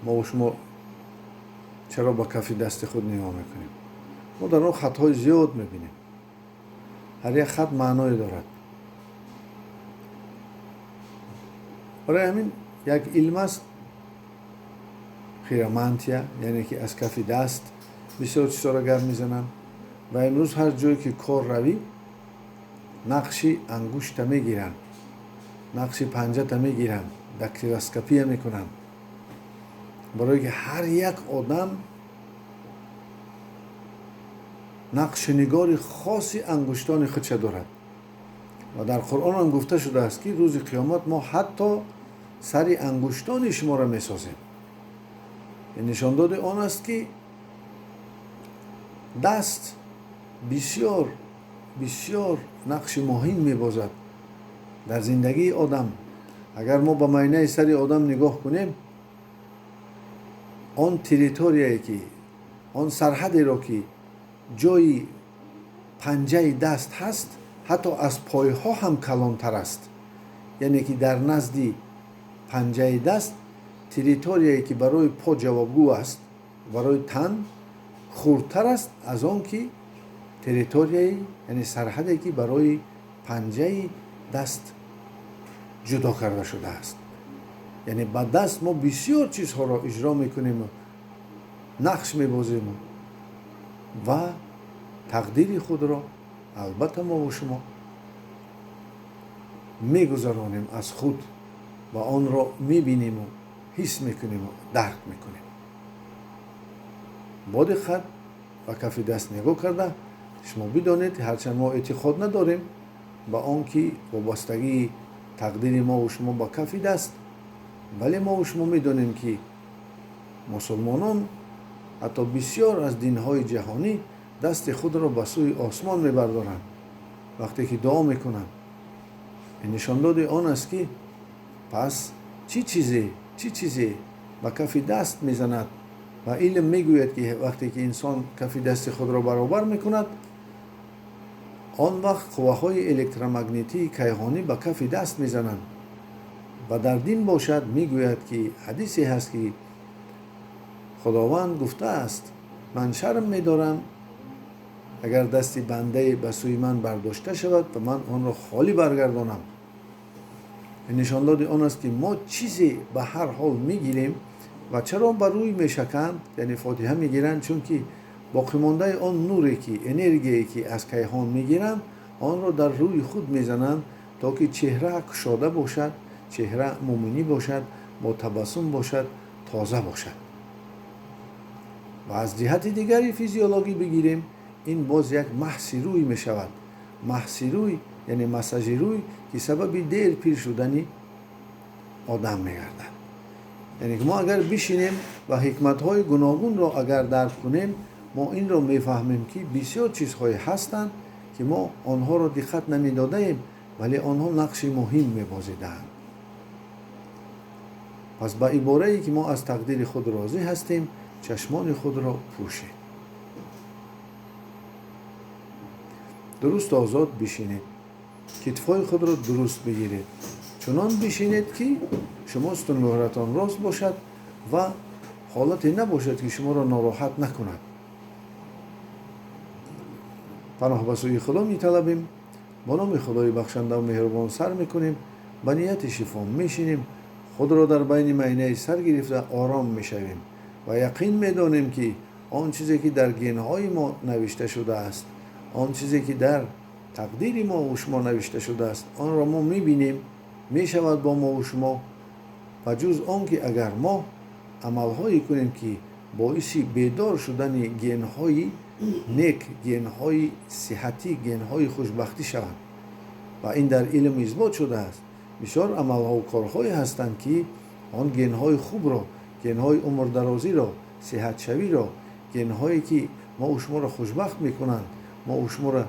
Мо шумо чаро ба кафи дасти худ нигоҳ мекунем? Мо дар он хатҳои зиёд мебинем. Ҳар як хат маъное дорад. Барои ҳамин як илм аст хиромантия, яъне ки аз кафи даст бисёр чизҳоро гап мезананд ва имрӯз ҳар ҷое ки кор равӣ, нақши ангушта мегиранд, нақши панҷата мегиранд, дактилоскопия мекунанд. Барое ки ҳар як одам нақшнигори хоси ангуштони худша дорад. Ва дар Қуръон ҳам гуфта шудааст, ки рӯзи қиёмат мо ҳатто сари ангуштони шуморо месозем. Ин нишондоди он аст, ки даст бисёр бисёр нақши муҳим мебозад дар зиндагии одам. Агар мо ба майнаи сари одам нигоҳ кунем, он территорияе ки, он сарҳадеро ки ҷои панҷаи даст ҳаст, ҳатто аз пойҳо ҳам калонтар аст. Яъне ки дар назди панҷаи даст территорияе ки барои по ҷавобгӯ аст, барои тан хурдтар аст аз он ки территорияи, яъне сарҳаде ки барои панҷаи даст ҷудо карда шудааст. Яъне ба даст мо бисёр чизҳоро иҷро мекунем, нақш мебозем ва тақдири худро албатта мо ва шумо мегузаронем аз худ ва онро мебинему ҳис мекунему дарк мекунем. Бо диққат ба кафи даст нигоҳ карда шумо бидонед, ҳарчанд мо эътиқод надорем ба он ки вобастагии тақдири мо ва шумо ба кафи даст, вале мо ва шумо медонем, ки мусулмонон ҳатто бисёр аз динҳои ҷаҳонӣ дасти худро ба сӯи осмон мебардоранд вақте ки дуо мекунанд. Ин нишондоди он аст, ки пас чӣ чизе ба кафи даст мезанад. Ва илм мегӯяд, ки вақте ки инсон кафи дасти худро баробар мекунад, он вақт қувваҳои электромагнитии кайҳонӣ ба кафи даст мезананд. Ва дар дин бошад, мегӯяд, ки ҳадисе ҳаст, ки Худованд гуфтааст: ман шарм медорам агар дасти бандае ба сӯи ман бардошта шавад ва ман онро холӣ баргардонам. Ин нишондоди он аст, ки мо чизе ба ҳар ҳол мегирем. Ва чаро ба рӯй мешаканд, яъне фотиҳа мегиранд? Чунки боқимондаи он нуре ки, энергияе ки аз кайҳон мегиранд, онро дар рӯи худ мезананд, то ки чеҳра кушода бошад, чеҳра муминӣ бошад, бо табассум бошад, тоза бошад. Ва аз ҷиҳати дигари физиологӣ бигирем, ин боз як маҳси рӯй мешавад. Маҳси рӯй, яъне массажи рӯй, ки сабаби дер пир шудани одам мегардад. Яъне ки мо агар бишинем ва ҳикматҳои гуногунро агар дарк кунем, мо инро мефаҳмем, ки бисёр чизҳое ҳастанд, ки мо онҳоро диққат намедодаем, вале онҳо нақши муҳим мебозидаанд. Пас ба иборае ки мо аз тақдири худ розӣ ҳастем, чашмони худро пӯшед, дуруст озод бишинед, китфҳои худро дуруст бигиред, чунон бишинед, ки шумо сутунмуҳратон рост бошад ва ҳолате набошад, ки шуморо нороҳат накунад. Паноҳ ба сӯи Худо металабем, бо номи Худои бахшандаву меҳрубон сар мекунем, ба нияти шифо мешинем, худро дар байни майнаи сар гирифта ором мешавем ва яқин медонем, ки он чизе ки дар генҳои мо навишта шудааст, он чизе ки дар тақдири мо ва шумо навишта шудааст, онро мо мебинем, мешавад бо мо ва шумо, ва ҷуз он ки агар мо амалҳое кунем, ки боиси бедор шудани генҳои нек, генҳои сиҳатӣ, генҳои хушбахтӣ шаванд. Ва ин дар илм исбот шудааст. Бисёр амалҳову корҳое ҳастанд, ки он генҳои хубро, генҳои умрдарозиро, сиҳатшавиро, генҳое ки мо ва шуморо хушбахт мекунанд, мо ва шуморо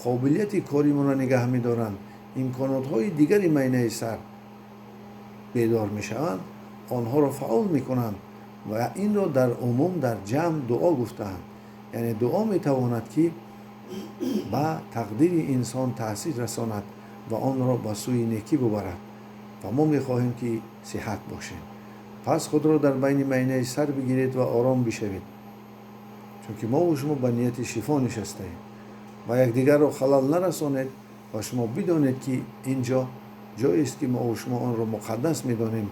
қобилияти коримонро нигаҳ медоранд, имконотҳои дигари майнаи сар бедор мешаванд, онҳоро фаъол мекунанд. Ва инро дар умум, дар ҷамъ дуо гуфтаанд. Яъне дуо метавонад, ки ба тақдири инсон таъсир расонад ва онро ба сӯи некӣ бубарад. Ва мо мехоҳем, ки сиҳат бошем. Пас худро дар байни майнаи сар бигиред ва ором бишавед, чунки мову шумо ба нияти шифо нишастаем ва якдигарро халал нарасонед ва шумо бидонед, ки ин ҷо ҷоест, ки мову шумо онро муқаддас медонем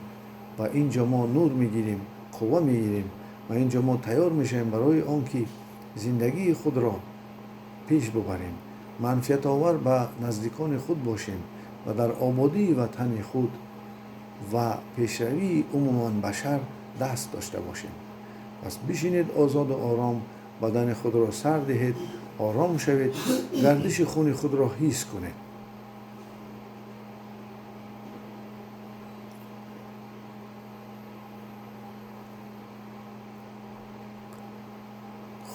ва ин ҷо мо нур мегирем, қувва мегирем ва ин ҷо мо тайёр мешавем барои он ки зиндагии худро пеш бубарем, манфиатовар ба наздикони худ бошем ва дар ободии ватани худ ва пешравии умуман башар даст дошта бошем. Пас бишинед озоду ором, бадани худро сар диҳед, ором шавед, гардиши хуни худро ҳис кунед.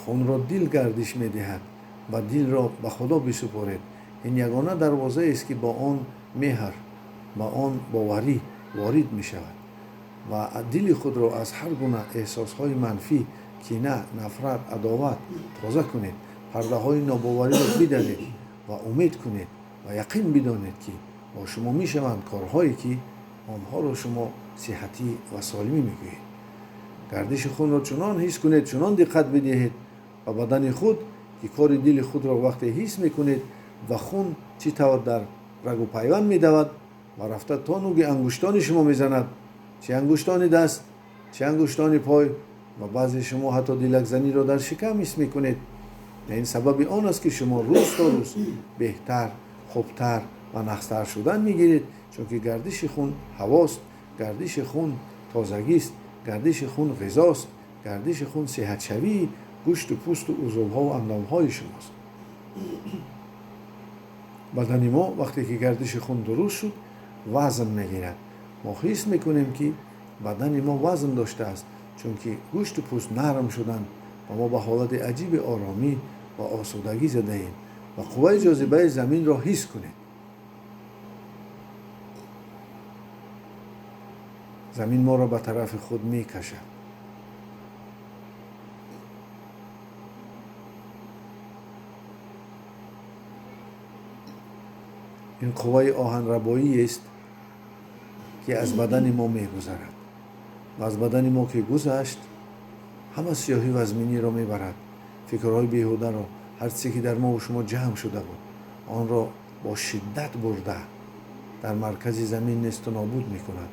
Хунро дил гардиш медиҳад ва дилро ба Худо бисупоред. Ин ягона дарвозаест, ки бо он меҳр, ба он боварӣ ворид мешавад ва дили худро аз ҳар гуна эҳсосҳои манфӣ, кина, нафрат, адоват тоза кунед. Пардаҳои нобовариро бидаред ва умед кунед ва яқин бидонед, ки бо шумо мешаванд корҳое, ки онҳоро шумо сиҳатӣ ва солимӣ мегӯед. Гардиши хунро чунон ҳис кунед, чунон диққат бидиҳед ба бадани худ, ки кори дили худро вақте ҳис мекунед ва хун чӣ тавр дар рагу пайванд медавад ва рафта то нуги ангуштони шумо мезанад, чӣ ангуштони даст, чӣ ангуштони пой, ва баъзе шумо ҳатто дилакзаниро дар шикам ҳис мекунед. Ин сабаби он аст, ки шумо рӯз то рӯз беҳтар, хубтар ва нақстар шудан мегиред, чунки гардиши хун ҳавост, гардиши хун тозагист, гардиши хун ғизост, гардиши хун сиҳатшавии гӯшту пӯсту узвҳо ва андомҳои шумост. Бадани мо вақте ки гардиши хун дуруст шуд, вазн мегирад. Мо ҳис мекунем, ки бадани мо вазн доштааст, чунки гӯшту пӯст нарм шуданд ва мо ба ҳолати аҷиби оромӣ ва осудагӣ задаем ва қувваи ҷозибаи заминро ҳис кунед. Замин моро ба тарафи худ мекашад. Ин қувваи оҳанрабоиест, ки аз бадани мо мегузарад ва аз бадани мо ки гузашт, ҳама сиёҳӣ вазминиро мебарад, фикрҳои беҳударо, ҳар чизе ки дар мову шумо ҷамъ шуда буд, онро бо шиддат бурда дар маркази замин несту нобуд мекунад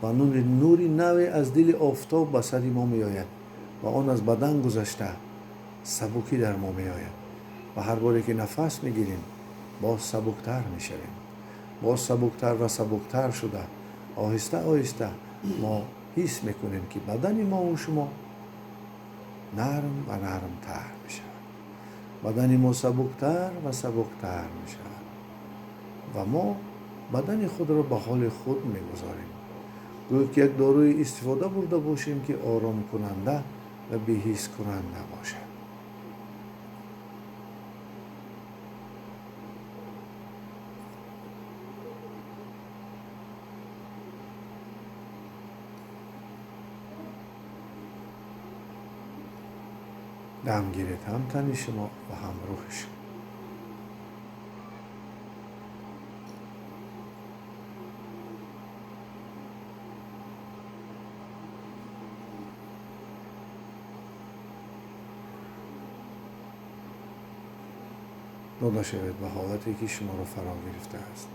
ва нури наве аз дили офтоб ба сари мо меояд ва он аз бадан гузашта сабукӣ дар мо меояд ва ҳар боре ки нафас мегирем, боз сабуктар мешавем, боз сабуктар ва сабуктар шуда оҳиста оҳиста мо ҳис мекунем, ки бадани мову шумо нарм ва нармтар мешавад, бадани мо сабуктар ва сабуктар мешавад ва мо бадани худро ба ҳоли худ мегузорем, гӯё ки як доруи истифода бурда бошем, ки оромкунанда ва беҳискунанда бошад. Дам гиред ҳам тани шумо ва ҳам рӯҳи шумо. Дода шавед ба ҳолате, ки шуморо фаро гирифтааст.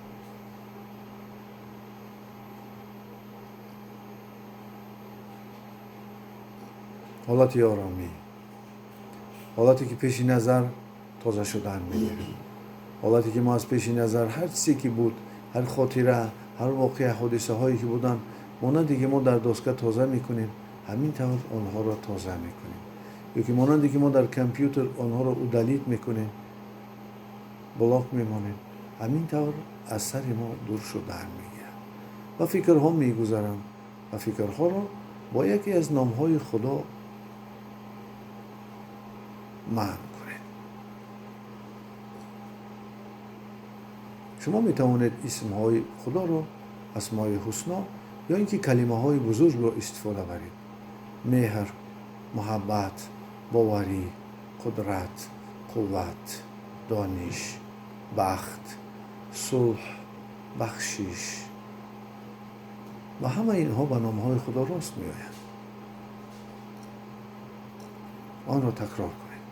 Ҳолати оромӣ, ҳолате ки пеши назар тоза шудан мегирад, ҳолате ки мо аз пеши назар ҳар чизе ки буд, ҳар хотира, ҳар воқеа, ҳодисаҳое ки буданд, монанде ки мо дар доска тоза мекунем, ҳамин тавр онҳоро тоза мекунем, ё ки монанде ки мо дар компютер онҳоро удалить мекунем, блок мемонем, ҳамин тавр аз сари мо дур шудан мегирад ва фикрҳо мегузаранд ва фикрҳоро бо яке аз номҳои Худо манъ кунед. Шумо метавонед исмҳои Худоро, асмои ҳусно ё ин ки калимаҳои бузургро истифода баред: меҳр, муҳаббат, боварӣ, қудрат, қувват, дониш, бахт, сулҳ, бахшиш. Ва ҳамаи инҳо ба номҳои Худо рост меоянд. Онро такрор кунед.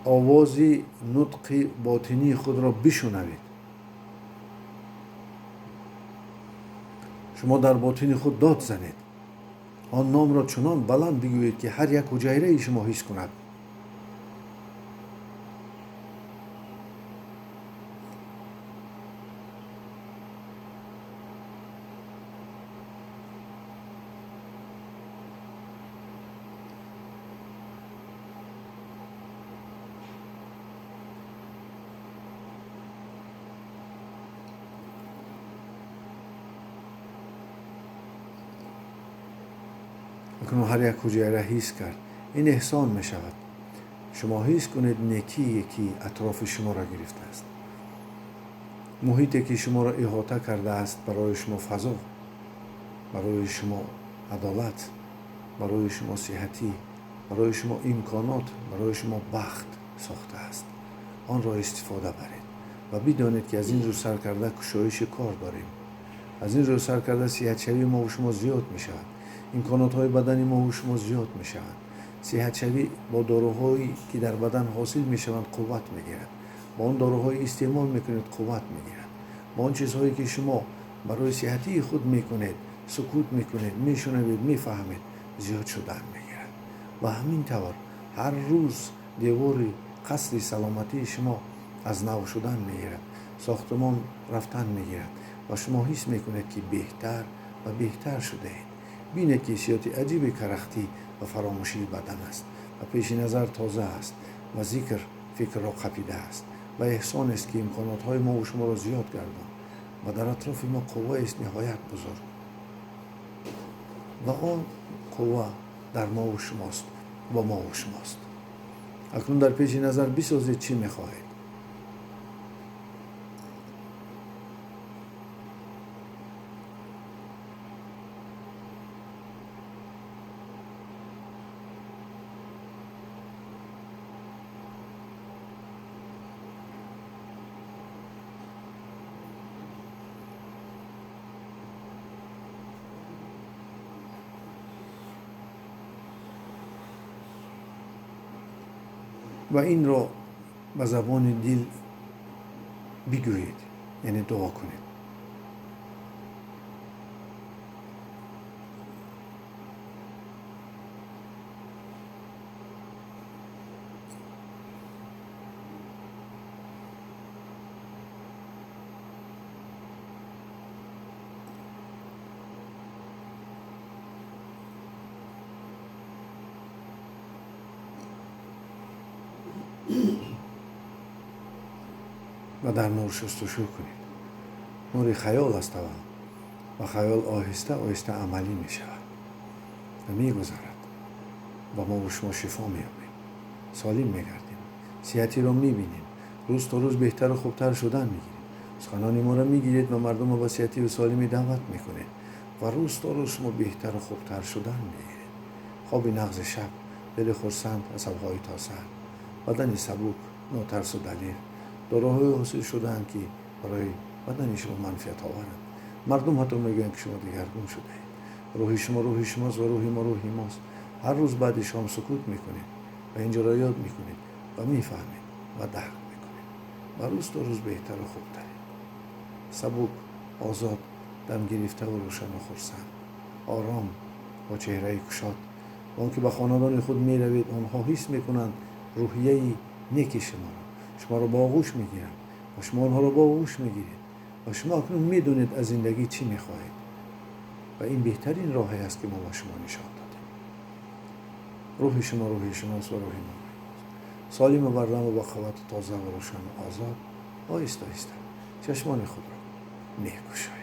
Овози нутқи ботинии худро бишунавед. Шумо дар ботини худ дод занед. Он номро чунон баланд бигӯед, ки ҳар як ҳуҷайраи шумо ҳис кунад. Акнун ҳар як ҳуҷайра ҳис кард. Ин эҳсон мешавад. Шумо ҳис кунед некие, ки атрофи шуморо гирифтааст, муҳите, ки шуморо иҳота кардааст, барои шумо фазо, барои шумо адолат, барои шумо сиҳатӣ, барои шумо имконот, барои шумо бахт сохтааст. Онро истифода баред ва бидонед, ки аз ин рӯз сар карда кушоиши кор дорем. Аз ин рӯз сар карда сиҳатшавии мову шумо зиёд мешавад. Имконотҳои бадани мову шумо зиёд мешаванд. Сиҳатшавӣ бо доруҳое, ки дар бадан ҳосил мешаванд, қувват мегирад. Бо он доруҳое истеъмол мекунед, қувват мегирад. Бо он чизҳое, ки шумо барои сиҳатии худ мекунед, сукут мекунед, мешунавед, мефаҳмед, зиёд шудан мегирад. Ва ҳамин тавр ҳар рӯз девори қасри саломатии шумо аз нав шудан мегирад, сохтумон рафтан мегирад ва шумо ҳис мекунед, ки беҳтар ва беҳтар шудаед. Бинед, ки ҳиссиёти аҷиби карахтӣ ва фаромӯшии бадан аст ва пеши назар тоза аст ва зикр фикрро қапидааст ва эҳсонест, ки имконотҳои мову шуморо зиёд гардонд ва дар атрофи мо қувваест ниҳоят бузург ва он қувва дар мову шумост, бо мову шумост. Акнун дар пеши назар бисозед чӣ мехоҳед. Ва инро ба забони дил бигӯед, яъне дуо кунед. Ва дар нур шустушӯ кунед. Нури хаёл аст аввал ва хаёл оҳиста оҳиста амалӣ мешавад ва мегузарад ва мо шумо шифо меёбем, солим мегардем, сиҳатиро мебинем, рӯз то рӯз беҳтару хубтар шудан мегирем. Суханони моро мегиред ва мардумро ба сиҳативу солимӣ даъват мекунед ва рӯз то рӯз шумо беҳтару хубтар шудан мегиред. Хоби нағзи шаб, дили хурсанд, асабҳои тоза, бадани сабук, нотарсу далер, доруҳое ҳосил шудаанд, ки барои бадани шумо манфиат оваранд. Мардум ҳатто мегӯянд, ки шумо дигаргун шудаед. Рӯҳи шумо рӯҳи шумост ва рӯҳи мо рӯҳи мост. Ҳар рӯз баъди шом сукут мекунед ва инҷоро ёд мекунед ва мефаҳмед ва дарк мекунед ва рӯз то рӯз беҳтару хубтаред. Сабук, озод, дамгирифтаву рӯшану хурсанд, ором, бо чеҳраи кушод. Он ки ба хонадони худ меравед, онҳо ҳис мекунанд рӯҳияи неки шуморо. Шуморо ба оғӯш мегиранд ва шумо онҳоро ба оғӯш мегиред ва шумо акнун медонед аз зиндагӣ чӣ мехоҳед ва ин беҳтарин роҳе аст, ки мо ба шумо нишон додем. Рӯҳи шумо рӯҳи шумост ва рӯҳи мо рӯҳи мост. Солиму бардаму бо қуввату тоза ва рӯшану озод, оҳиста оҳиста чашмони худро мекушоед.